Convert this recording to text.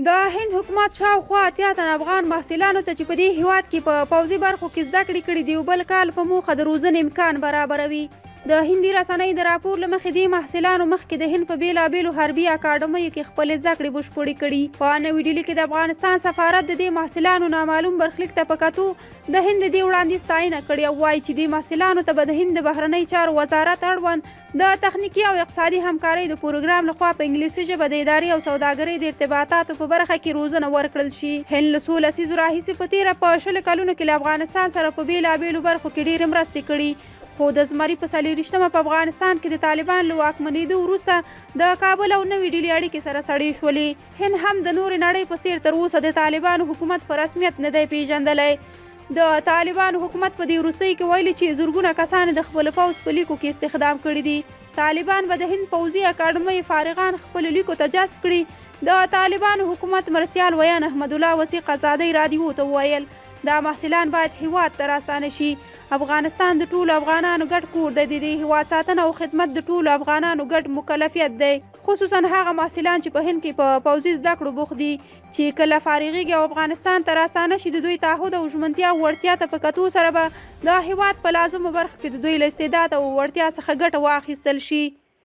د هند حکومت شاوخوا 80 تنه افغان محصلانو ته چې په دې هیواد کې په پوځي برخو کې زده کړې کړي د یو بل کال په موخه د روزنې امکان برابروي. د هندي رسنۍ د راپور له مخې دې محصلانو مخکې د هند په بېلابېلو حربي اکاډمیو کې خپلې زده کړې بشپړې کړي. په نوي ډیلي کې د افغانستان سفارت د دې محصلانو نامعلوم برخلیک ته په کتو د هند د دې وړاندیز ستاینه کړې او وايي چې دې محصلانو ته به د هند د بهرنیو چارو وزارت اړوند د تخنیکي او اقتصادي همکارۍ د پروګرام له خوا په انګلیسي ژبه د ادارې او سوداګرۍ د ارتباطاتو په برخه کې روزنه ورکړل شي. هند له څو لسیزو راهیسې په تېره په 20 کلونو کې له افغانستان سره په بېلابېلو برخو کې ډېرې مرستې کړي، خو د زمري په 24مه په افغانستان کې د طالبان له واکمنېدو وروسته د کابل او نوي ډیلي اړیکې سره سړې شولې. هند هم د نورې نړۍ په څېر تر اوسه د طالبانو حکومت په رسمیت نه دی پېژندلی. د طالبانو حکومت په دې وروستیو کې ویلي چې زرګونه کسان یې د خپل پوځ په لیکو کې استخدام کړي دي. طالبان به د هند پوځي اکاډمۍ فارغان خپلو لیکو ته جذب کړي. د طالبانو حکومت مرستیال ویاند احمدالله وثیق ازادۍ رادیو ته وویل، دا محصلان باید هیواد ته راستانه شي. افغانستان د ټولو افغانانو ګډ کور دی، د دې هیواد ساتنه او خدمت د ټولو افغانانو ګډ مکلفیت دی، خصوصا هغه محصلان چې په هند کې په پوځي زده کړو بوخت دي. چې کله فارغېږي او افغانستان ته راستانه شي، د دوی تعهد او ژمنتیا او وړتیا ته په کتو سره به د هېواد په لازمو برخو کې د دوی له استعداد او وړتیا څخه ګټه واخیستل شي.